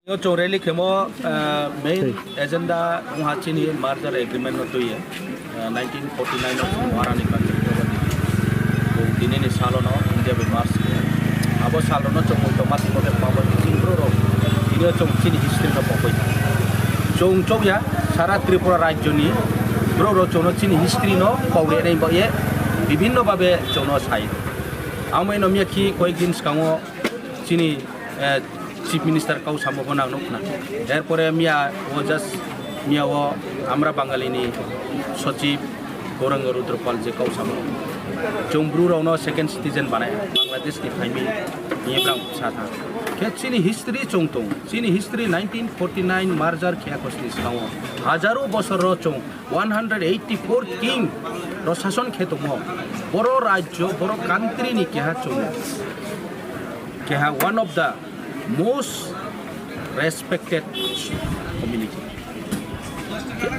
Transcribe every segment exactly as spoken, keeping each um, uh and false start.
Yo choreli khemo, eh, main agenda wngha chini merger agreement no twi, eh, nineteen forty-nine no chini Maharani Kanchari Prabha Devi. Bo dinini salo no India bai merge khe. Abo salo no chwng tongma tongma khe pabo chini bro rok. Tini chwng chini history no pokoi. Chwng chokya sara Tripura rajyo ni bro rok chwng no chini history no pokoi nai ba ye bibhinno babe chwng no sai. Amo ino miya khi koyek din skango chini, eh, Chief Minister kau samo bo nang nukna. Erpore miya o just miya o Amra Bangali ni Sochib Gauranga Rudrapal je kau samo. Chwng bru rok no second citizen banai Bangladesh ni phaimi ni brang sa tha. Khe chini history chwng tong. Chini history nineteen forty-nine merger khe khosni skango. Hajaro bosor ro chwng one hundred eighty-four king ro sason khe tongmo. Boro rajyo, boro country ni keha chwng. Keha one of the most respected community.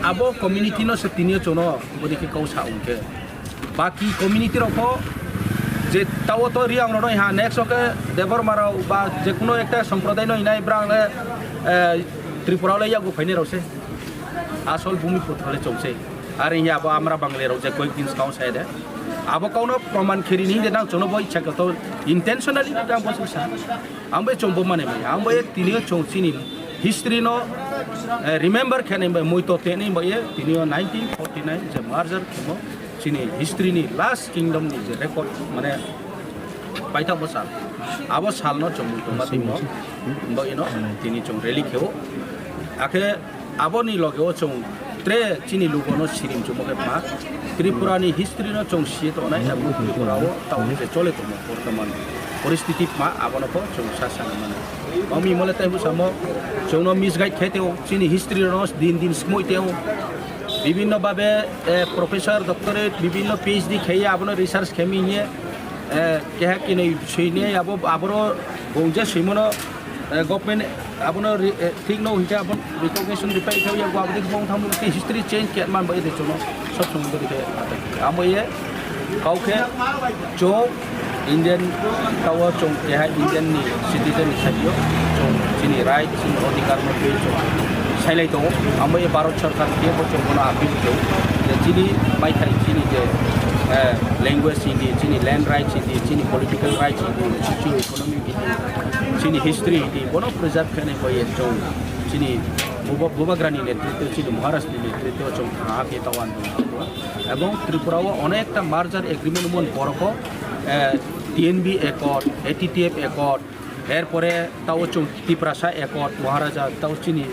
Abo community no se tini chwng no bodi khe kau sa ungkhe. Baki community rok pho je tao to Riang rok no ha next o khe Debbarma rok ba je kuno ekta somproday no hinai brang le, eh, Tripura le yagu phainai rok se. Asol bumi putra le chwng se. Are ya abo Amra Bangali rok je koyek din skango sai de. Abo kau no proman kheri ni de nang chwng no bo ichha khe to intentionally ni tang bo sa. Ang bai chwng bo mane mai, ang bai tini o chwng chini history no, eh, remember khe nai bai, mui to te nai bai, tini o nineteen forty-nine je merger khemo chini history ni last kingdom ni je record mane paithak bo sal. Abo sal no chwng mui to ma timo, bo ino tini chwng rally kheo. Akhe Aboni loge o chwng tre chini lugo no sirim chumo khe pha. Tripura ni history no chwng si tongnai, abo Tripura o tao je chole tongmo bortoman poristiti pha, abono pho chwng sa sana mano. Omi mole tai bwsamo chwng no misguide khe teo, chini history no din din smoi teo. Bibhinno babe, eh, professor, doctorate, bibhinno P H D kheye abono research khemi hiye, eh, keha kinoi soine abo aboro bongje soimono, eh, government abono ri-, eh, thik no hingke abo recognition ripai khe yago aboni bong tham ke history change ke man bai de chono sob somoi de ke amo ye kau khe chwng Indian tao chwng keha Indian ni citizen ni sakyo chwng chini right chini odhikar no twi chwng sailai tongo. Amo ye Bharat Sarkar ke bo chwng bono appeal khe je chini maithai chini je, eh, language hindi, chini land rights hindi, chini political rights hindi, socio economic hindi, chini history hindi, bono preserve khe nai bai chwng chini buba-, bubagrani netritwo, chini Maharaj ni netritwo chwng thangha khe tawan tong ebong Tripura o onekta merger agreement mon borok o, eh, T N B accord, A T T F accord, erpore tao chwng Tiprasa accord, Maharaja tao chini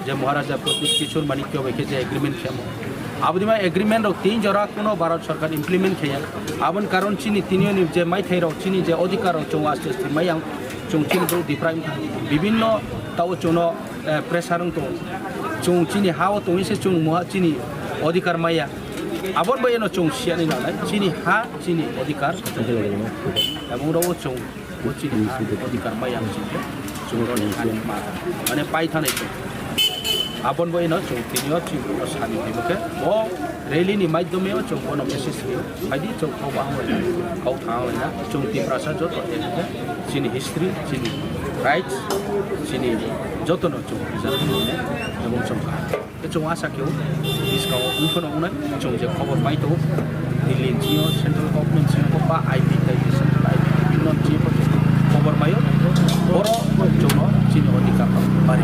je Maharaja Pradyut Kishore Manikya bai khe je agreement khemo. Aboni ma agreement rok tin jora kuno Bharat Sarkar implement kheya. Aboni karon chini tini ni je maithai rok chini je odhikar rok chwng aste aste mayang chwng chini borok deprive bibhinno tao chwngno, eh, pressure wng tongo. Chwng chini ha o tongwi se chwng muha chini odhikar maya. Aboni bai eno chwng siya ni nanai chini ha chini odhikar. Aboni rok o chwng bo chini ha odhikar maya chini chwng roni ha ni ma. Mane pai thani chwng. Aboni bai eno chwng tini o chwng sani twi bo khe bo rally ni maidyome o chwng bono message rio. Phaidi chwng kok baham bai kok thang lai na chwng Tiprasa joto ekhe chini history, chini rights, chini joto no chwng preserve khlai ebong chwng kaham. Chwng asa khe o bwskango wng phano wngnai chwng je khobor mai tongo Delhi ni simi o central government simi o ba I B tai central I B bini simi o khobor mai o boro chwng no chini odhikar no bari.